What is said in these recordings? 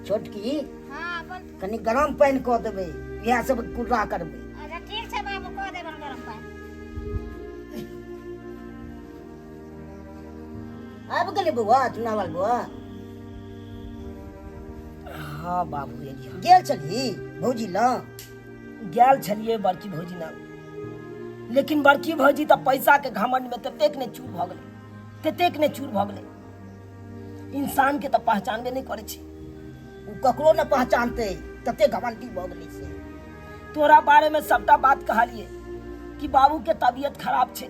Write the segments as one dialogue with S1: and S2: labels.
S1: छोटकी।
S2: हाँ, बोल।
S1: कनि गरम पानि कऽ देबै, इएह सब कुर्रा करबै।
S2: अच्छा, ठीक छै बाबू, कऽ देबन गरम पानि।
S1: आबि गेलै बौआ, चुनावल बौआ?
S3: हाँ बाबू, एलियै।
S1: गेल छलही भौजी लग?
S3: गेल छलियै बड़की भौजी लग, लेकिन बड़की भौजी तऽ पैसाके घमंडमे ततेक ने चूर भऽ गेलै, ततेक ने चूर भऽ गेलै, इंसानके तऽ पहचानबे नहि करै छै।
S1: ओ ककरो ने पहचानतै, तते घमंडी भऽ गेलै से।
S3: तोरा बारेमे सबटा बात कहलियै कि बाबूके तबियत खराब छै,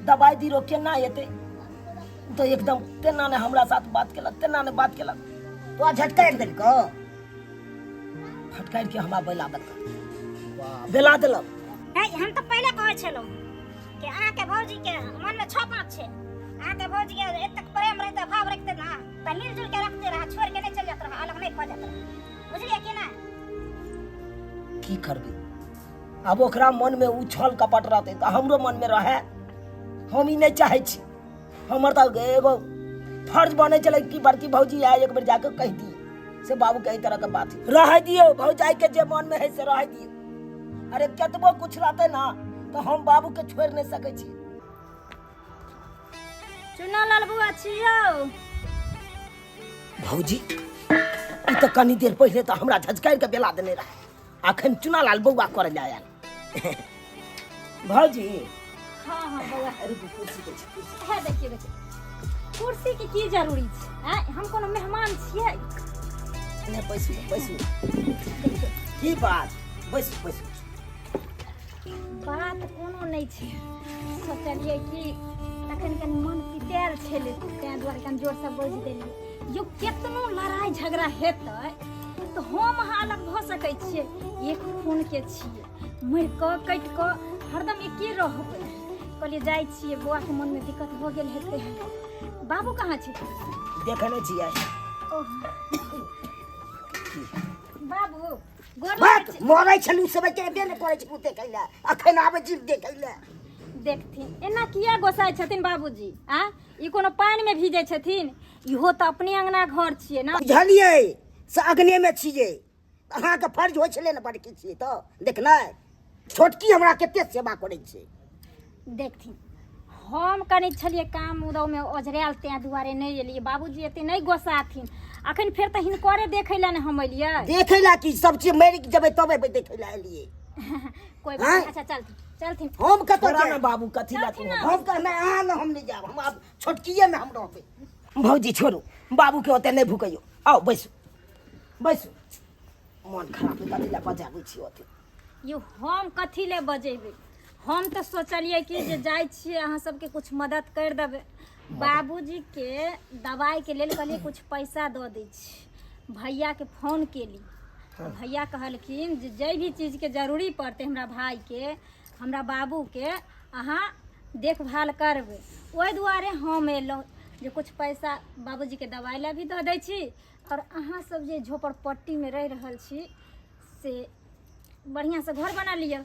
S3: दबाइ दिरो केना एतै? तऽ एकदम तेना ने हमरा साथ बात केलक, तेना ने बात केलक।
S1: तोरा झटकारि देलकौ?
S3: फटकारि के हमरा बैला देलक, बेला देलक।
S2: है, हम तऽ पहिले कहै छलहुँ कि अहाँके भौजीके मनमे छओ पाँच छै। अहाँके भौजीके एतेक प्रेम रहिते, भाव रखते ना, तऽ मिलजुल के रखते रह, छोड़ के नहीं चल जात रह, अलग नहीं खो जात रह, बुझलियै कि ना?
S3: की करबै आब? ओकरा मनमे ओ छल कपट रहतै तऽ हमरो मनमे रहै। हम ई नहि चाहै छी। हमर तऽ एगो फर्ज बनै छलै कि बड़की भौजी आय, एक बेर जाके कहि दियै से बाबूके एहि तरहके बात है। रहै दियौ, भौजाइके जे मनमे है से रहै दियौ। अरे, कतबो कुछ रहतै ना तऽ हम बाबूके छोड़ि नहि सकै छी।
S2: चुना लाल बुआ छियौ।
S3: भौजी, ई तऽ कनी देर पहिले तऽ हमरा झझकारि के बेला देने रहै, अखन चुनालाल बौआ करे लए आयल। भौजी।
S2: हाँ, बौआ।
S3: रुकू, कुर्सी दै छी, कुर्सी।
S2: हे, देखिए देखिए, कुर्सी के की जरूरी छै? आँय, हम कोनो मेहमान छियै?
S3: नहि, बैसू बैसू। की बात? बैसू बैसू।
S2: बात कोनो नहि छै। सोचलियै कि तखन कनि मन पितायल छलै, ताहि दुआरे कनि जोरसँ बाजि देलियै। यौ, केतनो लड़ाइ झगड़ा हेतै तऽ हम अहाँ अलग भऽ सकै छियै? एक खूनके छियै, मरि कऽ कटि कऽ हरदम एके रहबै। कहलियै जाइ छियै, बौआके मनमे दिक्कत भऽ गेल हेतै। बाबू कहाँ छै?
S3: देखै नहि छियै?
S2: ओह बाबू, गोर लागै
S1: बात
S2: छी।
S1: मरै छलू सब के एबे नहि करै छलू देखै लए, अखन आबै छी देखै लए।
S2: देखथिन, एना किया गोसाइ छथिन बाबूजी? आ ई कोनो पानिमे भीजै छथिन? इहो तऽ अपने अंगना घर छियै ने।
S1: बुझलियै से अग्नेमे छियै। अहाँके फर्ज होइ छलै ने, बड़की छियै तऽ देखनाइ। छोटकी हमरा कते सेवा करै छै।
S2: देखथिन, हम कनि छलियै काम उदौमे ओझरायल, ताहि दुआरे नहि एलियै। बाबूजी एते नहि गोसाथिन। अखन फेर तऽ हिनकरे देखै लए ने हम एलियै।
S1: देखै लए की? सब चीज मरि जेबै तब एबै देखै लए एलियै?
S2: कोई बात
S1: आँय?
S2: नहीं। अच्छा, चलथिन चलथिन।
S1: हम कतऽ
S3: छोड़ा ने
S1: जायब?
S3: बाबू, कथी लए तू?
S2: चलथिन ने।
S1: हम कहना अहाँ ने, हम नहि जायब, हम आब छोटकिएमे हम रहबै।
S3: भौजी, छोड़ू, बाबूके ओते नहि भुकैयौ। आउ, बैसू बैसू। मन खराब है, कथी लए बजाबै छी ओते?
S2: यौ, हम कथी ले बजेबै? हम तऽ सोचलियै कि जे जाइ छियै, अहाँ सबके कुछ मदद करि देबै। बाबूजीके दबाइके लेल कहलियै कुछ पैसा दऽ दै छी। भैयाके फोन केली तऽ भैया कहलखिन जे जाहि भी चीजके जरूरी पड़तै हमरा भाइके, हमरा बाबूके अहाँ देखभाल करबै। ओहि दुआरे हम एलहुँ जे कुछ पैसा बाबूजीके दबाइ लए भी दऽ दै छी आओर अहाँ सब जे झोपड़पट्टीमे रहि रहल छी से बढ़िआँसँ घर बना लिअ।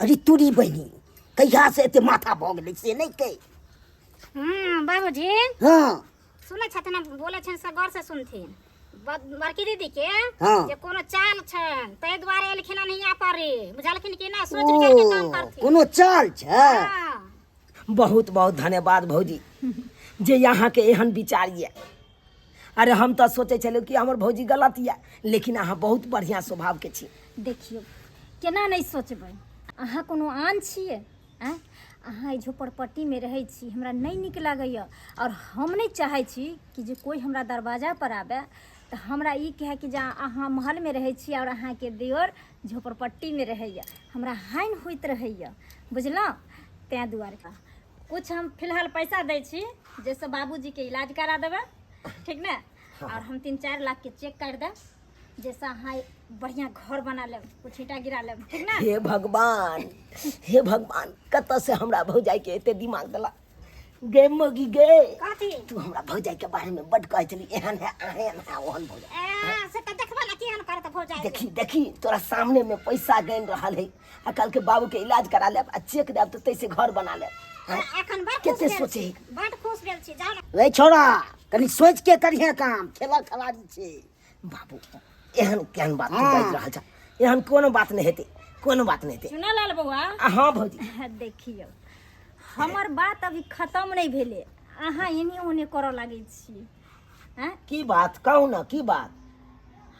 S1: अरे तोरी बहिनी, कहिया से एते माथा भऽ गेलै से नहि कहि।
S2: बाबूजी।
S1: हँ।
S2: सुनै छथिन, हम बोलै छनि से गौर से सुनथिन। बड़की दीदी के जे कोनो चाल छनि, ताहि दुआरे एलखिन हन हियाँ पर, बुझलखिन कि ना? सोच विचार के काम
S1: ओ
S2: करथिन।
S1: कोनो चाल छै?
S2: हाँ।
S3: बहुत बहुत धन्यवाद भौजी, जे अहाँके एहन विचार यऽ। अरे, हम तऽ सोचै छलहुँ कि हमर भौजी गलत यऽ, लेकिन अहाँ बहुत बढ़िआँ स्वभावके छी।
S2: देखियौ, केना नहि सोचबै? अहाँ कोनो आन छियै? आँय, अहाँ एहि झोपड़पट्टीमे रहै छी, हमरा नहि नीक लागैए आओर हम नहि चाहै छी कि जे कोइ हमरा दरवाजापर आबय तऽ हमरा ई कहै कि जे अहाँ महलमे रहै छी आओर अहाँके दियोर झोपड़पट्टीमे रहैए। हमरा हानि होइत रहैए, बुझलहुँ? ताहि दुआरे कुछ हम फिलहाल पैसा दै छी, जाहिसँ बाबूजीके इलाज करा देबै, ठीक ने? आओर हम 3-4 लाखके चेक काटि देब, जाहिसँ अहाँ बढ़िआँ घर बना लेब, कुछ ईंटा गिरा लेब, ठीक ने?
S3: हे भगवान, हे भगवान, कतऽ से हमरा भौजाई के एते दिमाग देला गे मगी गे?
S2: कथी?
S3: तू हमरा भौजाई के बारे में बड कहै छली, एहन है, एहन है, ओहन भौजाई।
S2: ए, से तऽ देखबै ने केहन करत भौजाई।
S3: देखी देखी, तोरा सामने में पैसा गैन रहल है आ कल के बाबू के इलाज करा लेब आ चेक देब तऽ तैसे घर बना लेब।
S2: एखन बड़ खुश
S3: कते
S2: भेल
S3: सोचे
S2: छी, बड़ खुश भेल छी, जाउ ने।
S1: रे छोड़ा। कनि सोचि के करिहे काम खेलक खेलाड़ी छै।
S3: बाबू एहन केहन बात तू
S1: हाँ।
S3: बाजि रहल छ, एहन कोनो बात नहि हेतै, कोनो बात नहि हेतै।
S2: चुनालाल बौआ।
S3: आ हाँ भौजी।
S2: देखियौ, हमर बात अभी खत्म नहि भेलै, अहाँ एने ओने करऽ लागै छी। आँय?
S3: की बात कहू ने, की बात?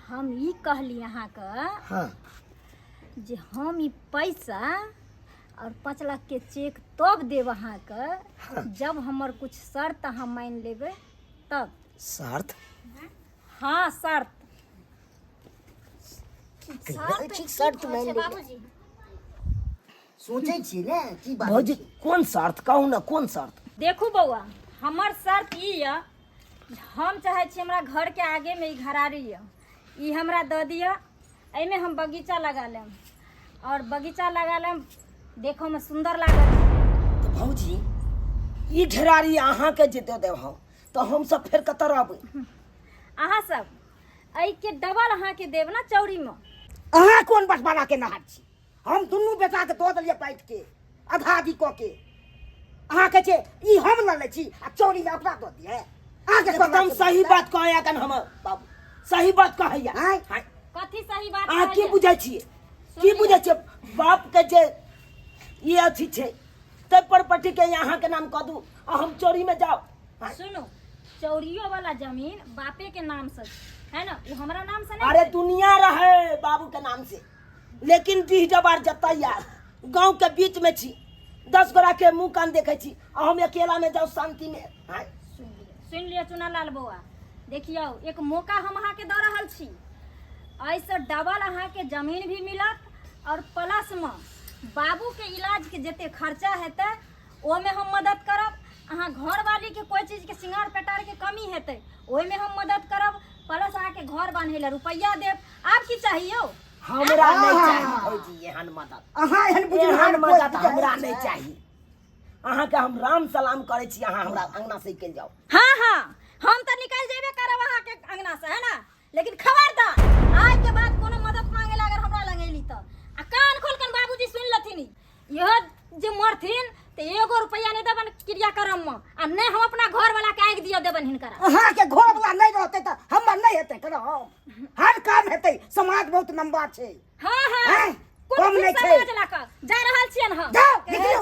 S2: हम ई कहली अहाँके
S3: हाँ
S2: जे हम ई पैसा और 5 लाख के चेक तब देब अहाँके जब हमर कुछ शर्त अहाँ मानि लेबै तब।
S3: शर्त?
S2: हाँ शर्त।
S1: ठीक शर्त मानि लेबै।
S4: बाबूजी
S1: सोचै छियै ने की बात।
S3: भौजी कोन शर्त कहू ने, कोन शर्त?
S2: देखू बौआ, हमर शर्त ई यऽ, हम चाहै छी हमरा घरके आगेमे ई घरारी यऽ, ई हमरा दऽ दिअ, एहिमे हम बगीचा लगा लेब और बगीचा लगा लेब, देखोमे सुन्दर लागत।
S3: तऽ भौजी ई घेरारी अहाँके जे दऽ देब हम, तऽ हमसब फेर कतऽ रहबै?
S2: अहाँ सब एहिके डबल अहाँके देब ने चौरीमे।
S1: अहाँ कोन बँटवारा के नहार छी? हम दुनू बेटाके दऽ देलियै बाँटि के आधा आधी कऽ के। अहाँ कहै छियै ई हम लऽ लै छी आ चौरीमे अपना दऽ दियै। अहाँके कोन
S3: एकदम
S1: बात?
S3: सही बात कहैया कन हमर बाबू, सही बात कहैया।
S1: आँय?
S3: आँय?
S2: कथी सही बात
S3: अहाँ की
S2: कहैया?
S3: बुझै छियै, की बुझै छियै? बाप के जे ई अथी छै ताहि पर पट्टी के अहाँके नाम कऽ दू आ हम चोरी में जाउ। आँय?
S2: सुनू, चौरियो वाला जमीन बापे के नाम से छै, है ना? वो हमरा नाम से नहीं
S3: अरे
S2: छै।
S3: दुनिया रहे बाबू के नाम से, लेकिन डीह जबार जतऽ यार गाँव के बीच में छी, 10 गोरा के मुँह कान देखै छी आ हम अकेला में जाउ शांति में। आँय?
S2: सुनि लिअ, सुनि लिअ चुनालाल बौआ, देखियौ एक मौका हम अहाँके दऽ रहल छी, एहिसँ डबल अहाँके जमीन भी मिलत और प्लस में बाबू के इलाज के जते खर्चा हेतै ओहिमे हम मदद करब। अहाँ घरवाली के कोई चीज के श्रृंगार पेटार के कमी हेतै ओहिमे हम मदद करब, प्लस अहाँके घर बान्है लए रुपैआ देब। आब की चाही यौ?
S3: हमरा नहि चाही भौजी एहन मदद।
S1: अहाँ एहन बुझू
S3: एहन मदद हमरा नहि चाही। अहाँके हम राम सलाम करै छी, अहाँ हमरा अंगना से निकलि जाउ।
S2: हाँ हाँ, हम तऽ निकलि जेबे करब अहाँके अंगना से, है ना? लेकिन खबरदार आइ के बाद कोनो मदद मांगे ला अगर हमरा लग एली तऽ आ कान खोल कन बाबूजी सुनि लथिन, इहो जे मरथिन तऽ एगो रुपैआ नहि देबनि क्रियाक्रम में आ नहि हम अपना घर वाला के आगि दिअ देबनि हिनकरा।
S1: अहाँके घर वाला नहि रहतै तऽ हमर नहि हेतै करम, हर काम हेतै, समाज बहुत लंबा छै।
S2: हाँ हाँ,
S1: आँय?
S2: कोन
S1: कम नहि छै।
S2: समाज लऽ कऽ जा रहल छियनि हम।
S1: जाउ, निकलू।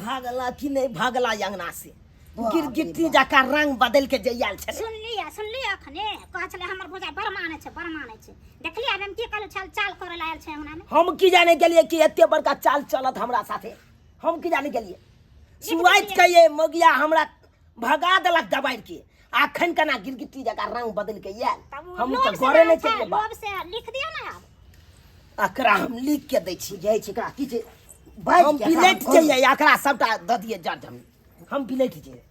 S3: भागला कि नहि भागला अंगना से? गिरगिट्टी जकाँ रंग बदल के जे आयल छलै।
S4: सुनलियै, सुनलियै, अखने कहै छलै हमर भौजा बड़ मानै छै, बड़ मानै छै। देखलियै आब हम की कहलहुँ, चाल चाल करऽ लए आयल छै अंगनामे।
S3: हम की जाने गेलियै कि एते बड़का चाल चलत हमरा साथे, हम की जाने गेलियै? सुआइत के ये मोगिया हमरा भगा देलक दबारि के, आ अखन केना गिरगिट्टी जकाँ रंग बदल के आयल।
S4: तब ओ
S3: हम
S4: लोभ
S3: तऽ
S4: से
S3: घरे नहि
S4: छै,
S3: केलियै बात।
S4: लोभ से लिख दियौ ने आब।
S3: एकरा हम लिख के दै छी।
S1: जाइ छी एकरा की छै बाजि
S3: हम
S1: के एकरा
S3: बिलटि
S1: हम
S3: जइयै, एकरा सबटा दऽ दियै जड़ जमीन, हम बिलटि जइयै।